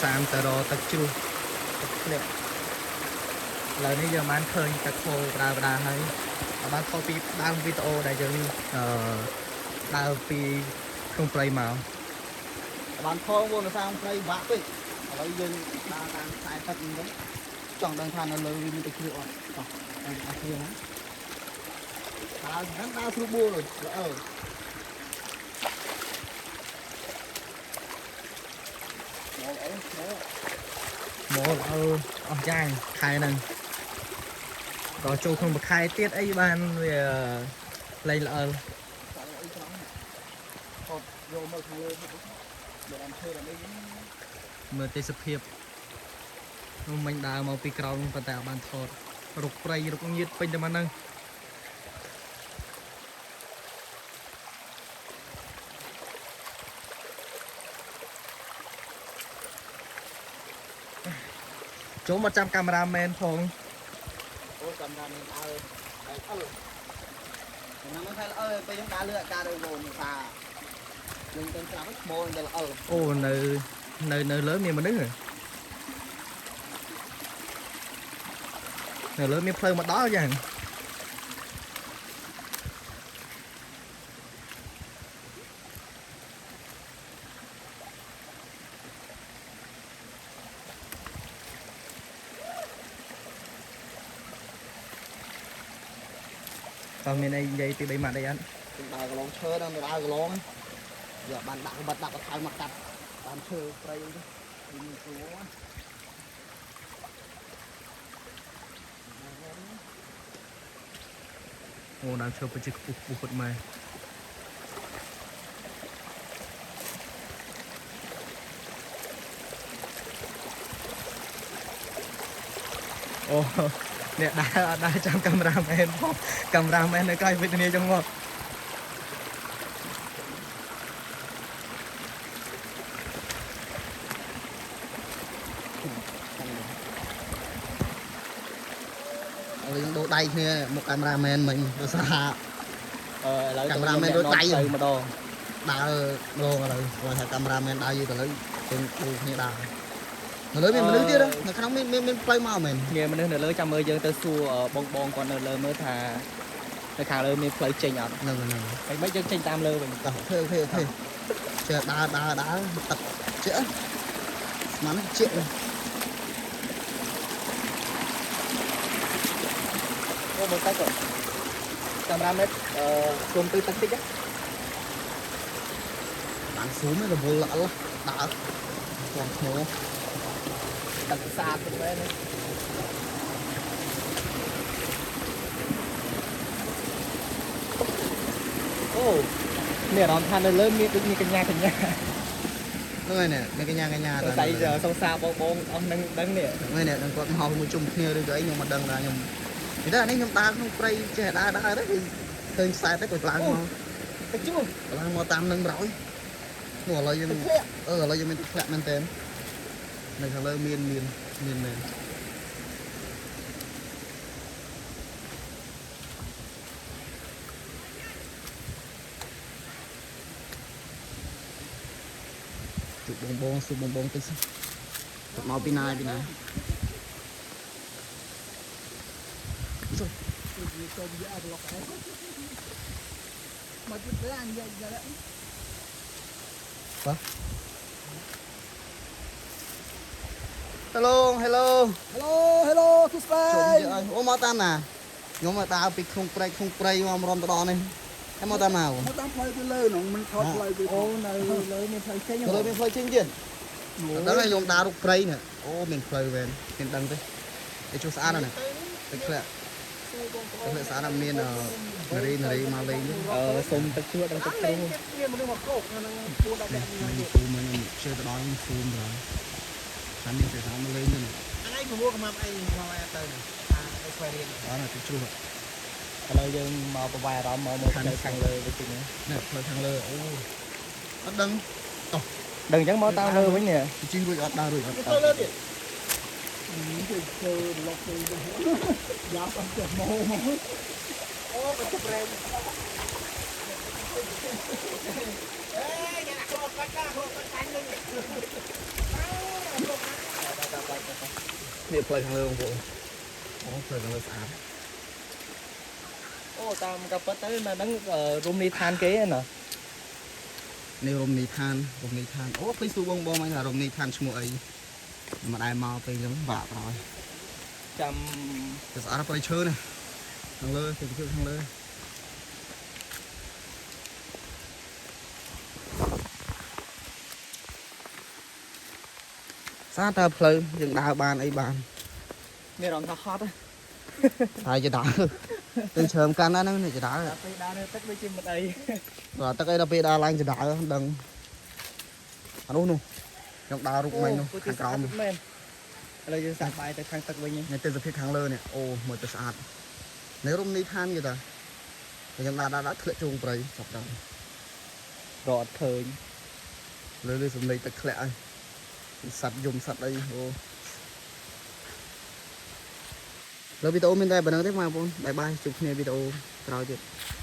សាមទៅរកទឹកជ្រោះទឹកធ្លាក់ឥឡូវនេះយើងបានឃើញទឹកហូរបដាបដាហើយបានថតពីដើមវីដេអូដែលយើងអឺដើរពីក្នុងព្រៃមក បានផងវនសាមព្រៃបាក់ពេកឥឡូវយើងដើរតាមខ្សែទឹកហ្នឹងទៅចង់ដឹងថានៅលើវាមានទឹកជ្រោះអត់តោះហើយអស់គ្នាណាដើរហ្នឹងដើរស្រួលបួលល្អើមកអីមក មកអើអស់យ៉ាងខែហ្នឹងដល់ចូលក្នុងមួយខែទៀតអីបានវាលែងល្អិល ចាក់អីត្រង់ថតយកមកខាងលើទៅបើដើមឈើដល់នេះ មើលទេសភាពនោះមិញដើរមកពីក្រោមប៉ុន្តែអត់បានថតរុកព្រៃរុកញៀតពេញតែមកហ្នឹងចូលមកចាំកាមេរ៉ាមែនផង អូកាមេរ៉ាមានអើអើអើហ្នឹងមិនថាអើពេលខ្ញុំដើរលើអាកាសទៅវនសាយើងទៅស្រាប់ឈ្មោះទៅអើ អូនៅនៅនៅលើមានមនុស្សហ៎នៅលើមានផ្លូវមកដល់យ៉ាងតើមានអីនិយាយពី3ម៉ាត់អីអត់ ខ្ញុំដើរកន្លងឈើដល់ដើរកន្លងយកបានដាក់បាត់ដាក់កថៅមកកាត់តាមឈើព្រៃអីទៅមានស្រួល អូដើមឈើពិតជាខ្ពស់ខ្ពស់ពិតមែនអូអ្នកដើរអត់ដើរចាំកាមេរ៉ាមែនផងកាមេរ៉ាមែននៅក្រោយវិទ្យាចឹងមក ឥឡូវយើងដូរដៃគ្នាមកកាមេរ៉ាមែនមិញដោយសារ អឺឥឡូវ កាមេរ៉ាមែនដូចដៃ ទៅម្ដង ដើរម្ដងឥឡូវគាត់ថាកាមេរ៉ាមែនដើរយូរទៅឥឡូវយើងដូរគ្នាដើរនៅលើមានមនុស្សទៀតនៅក្នុងមានមានផ្លូវមកមែន មានមនុស្សនៅលើចាំមើលយើងទៅសួរបងបងគាត់នៅលើមើលថានៅខាងលើមានផ្លូវចេញអត់ ហ្នឹងហ្នឹង ហើយមិនយើងចេញតាមលើវិញ តោះ OK OK OK ចេះដើរដើរដើរទឹកជក់ស្មានជក់ អូមើលទៅគាត់កាមេរ៉ាមែនអឺគុំទៅទឹកតិចណា បានស៊ូមរវល់ល្អដើរគាត់ឈ្មោះ ទឹកស្អាតពិតមែនណាអូមានអារម្មណ៍ថានៅលើមានដូចមានកញ្ញាកញ្ញា ហ្នឹងហើយនេះមានកញ្ញាកញ្ញា សង្ស័យសង្សារបងបងអស់នឹងដឹងនេះ ហ្នឹងហើយនេះនឹងគាត់មកមួយជុំគ្នាឬក៏អីខ្ញុំមិនដឹងដែរខ្ញុំនិយាយទៅអានេះខ្ញុំដើរក្នុងព្រៃចេះដើរដើរទៅគឺឃើញខ្សែទៅក៏ឡើងមក ទឹកជួស ឡើងមកតាមនឹងប្រយនោះឥឡូវយើង ទឹកធ្លាក់ អឺឥឡូវយើងមានទឹកធ្លាក់មែនតើនៅខាងលើមានមានមានមែនជួបបងបងសួរបងបងតិចសិនគាត់មកពីណាពីណា មកជិះទៅអញយកយក Hello hello Hello Hello សួស្តី ជុំយើងអើយអូមកតាមណាខ្ញុំមកដើរពីក្នុងព្រៃក្នុងព្រៃមករំទៅដល់នេះហើយមកតាមណាអូ មកតាមផ្លូវទៅលើនោះមិនថតផ្លូវទៅ អូនៅលើមានផ្លូវចេញ ទៅលើមានផ្លូវចេញទៀតអត់ដឹងទេខ្ញុំដើររុកព្រៃនេះអូមានផ្លូវមែនមានដឹងទេតែជួស្អាតណាស់នេះទឹកធ្លាក់ទឹកធ្លាក់ស្អាតណាស់មាននារីនារីមកលេងទេ អឺសុំទឹកជួសដល់ទឹកជ្រោះ មានមនុស្សមកកោកនៅនឹងពួន10 នេះ នាក់ មានពូមើលខ្ញុំជឿទៅដល់ខ្ញុំស៊ូមទៅហើយតែមានតែស្អាតមកលេងទេនេះ ថ្ងៃ6កម្មាំអីមកទៅអាអីស្វែងរៀន អត់ទឹកជ្រោះ ឥឡូវយើងមកប្រវាយអារម្មណ៍មកមើលផ្លូវខាងលើវិញតិចណា នេះផ្លូវខាងលើអូអត់ដឹង ដឹងអញ្ចឹងមកតាមលើវិញនេះ ជិះរួចអត់ដើររួចអត់ ទៅលើទៀតទៅធ្វើប្លុកទៅយ៉ាប់អត់ចេះមកមកអូមកជិះប្រេងអេយ៉ាក់ក្របកាច់ក្របកាច់នឹង នេះផ្លូវខាងលើបងប្អូនអូផ្លូវខាងលើស្អាត អូតាមក៏ពិតទៅនៅហ្នឹងរមណីយដ្ឋានគេឯណា នេះរមណីយដ្ឋានរមណីយដ្ឋានអូភ្លេចសួរបងបងមកថារមណីយដ្ឋានឈ្មោះអីមិនដែរមកពេលអញ្ចឹងបាក់ប្រហើយ ចាំ តែស្អាតព្រៃឈើនេះខាងលើទេសភាពខាងលើស្អាតតើផ្លូវយើងដើរបានអីបាន មានអារម្មណ៍ថាហត់ ហើយចដើទៅជ្រើមកាន់ណាហ្នឹងនេះចដើ ដល់ពេលដើរនៅទឹកដូចជាមិនអី ដល់ទឹកអីដល់ពេលដើរឡើងចដើដឹងអានោះនោះខ្ញុំដើររូបមិញនោះខាងក្រោម មែនឥឡូវយើងសាកបាយទៅខាងទឹកវិញ នេះទេសភាពខាងលើនេះអូមើលទៅស្អាតនេះរមណីយដ្ឋានគេតាខ្ញុំដើរដើរដើរធ្លាក់ជោងព្រៃចប់ដល់ រត់ឃើញ លើលើសំឡេងទឹកធ្លាក់ហើយសត្វយំសត្វអីអូលើវីដេអូមានតែប៉ុណ្្នឹងទេបងប្អូន bye bye ជួបគ្នាវីដេអូក្រោយទៀត។